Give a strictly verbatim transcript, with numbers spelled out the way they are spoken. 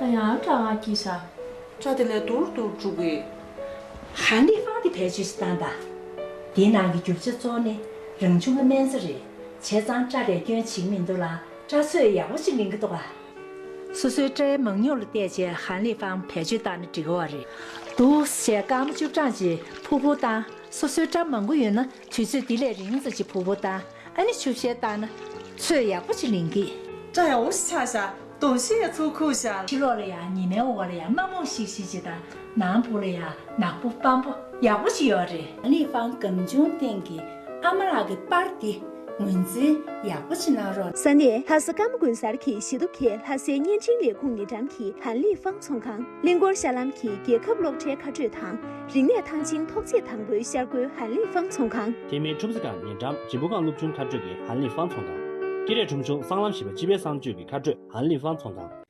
ད་ཡང་སྐྲག་སྣང་སྐྱེས་ཤག་སྐྲ་དེ་ལས་དུར་དུར་འགྲོ་གི། ཧན་ལི་ཧྥང་དེ་བེད་སྤྱོད་ཅིག་བཏང་དང་། དེའི་ནང་གི་རྒྱུ་ཆ་གཙོ་བོ་ནི་རང་བྱུང་གི་སྨན་རྩྭ་རེད། བྱས་ཙང་སྐྲ་ལས་སྐྱོན་བྱེད་ཀྱི་མི་འདུག་ལ། སྐྲ་ཚོས་ཡག་པོ་ཅིག་ལེན་གྱི་འདུག་ག་སོ་སོའི་སྐྲའི་མང་ཉུང་ལ་བལྟས་བྱས་ཧན་ལི་ཧྥང་བེད་སྤྱོད་བཏང་ན་འགྲིག་གི་ཡོད་རེད། འདུག་སེ་སྐར་མ་བཅུ་གྲངས་ཅིག་ཕུར་ཕུར་བཏང་། སོ་སོའི་སྐྲ་མང་པོ་ཡོད་ན་དུས་ཚོད་འདི་ལས་རིང་ཙམ་ཅིག་ཕུར་ཕུར་བཏང་། ཨ་ནི་ཆུ་བཤལ་བཏང་ན་ཚོས་ཡག་པོ་ཅིག་ལེན་གི། སྐྲ་ཡག་པོ་ཞིག་ཆགས་ཤག་སྟོད་ཤི་ཡ་ཚུར་ཁུག་ཤག་ཕྱི་ལོགས་ལ་ཡ་ཉི་མའི་འོག་ལ་ཡ་མ་རྨོངས་ཤིག་ཤིག་ཅིག་དང་། ནང་སྦུག་ལ་ཡ་ནག་པོ་སྤམ་པོ་ཡག་པོ་ཞིག་ཡོད་རེད། ཧན་ལི་ཧྥང་སྒམ་ཆུང་སྟེང་གི་ཨ་མ་ལགས་ཀྱི་པར་འདི་ངོས་འཛིན་ཡག་པོ་ཅིག་གནང་རོགས། ས་གནས་ལྷ་ས་ཀརྨ་དགོན་གསར་གྱི་ཞི་ཐུ་ཁེ་ལྷ་སའི་བརྙན་འཕྲིན་ལས་ཁུངས་ཉེ་འགྲམ་གྱི་ཧན་ལི་ཧྥང་ཚོང་ཁང་། གླིང་སྐོར་ཤར་ལམ་གྱི་རྒྱལ་ཁབ་གློག་དྲའི་ཁ་སྤྲོད་དང་། རིག་གནས་ཐང་ཆེན་ཐོག་བརྩེགས་དང་པོའི་ཤར་སྒོའི་ཧན་ལི་ཧྥང་ཚོང་ཁང་། ཐེ་མའི་ཁྲུམས་སི་ཁང་ཉེ་འགྲམ་འཇིམ་བུ་སྒང་སློབ་ཆུང་ཁ་སྤྲོད་ཀྱི་ཧན་ལི་ཧྥང་ཚོང་ཁང་། ཀེ་རེ་ཁྲུང་ཆུང་སྲང་ལམ་བཞི་པ་སྤྱི་པའི་གསང་སྤྱོད་ཀྱི་ཁ་སྤྲོད་ཧན་ལི་ཧྥང་ཚོང་ཁང་།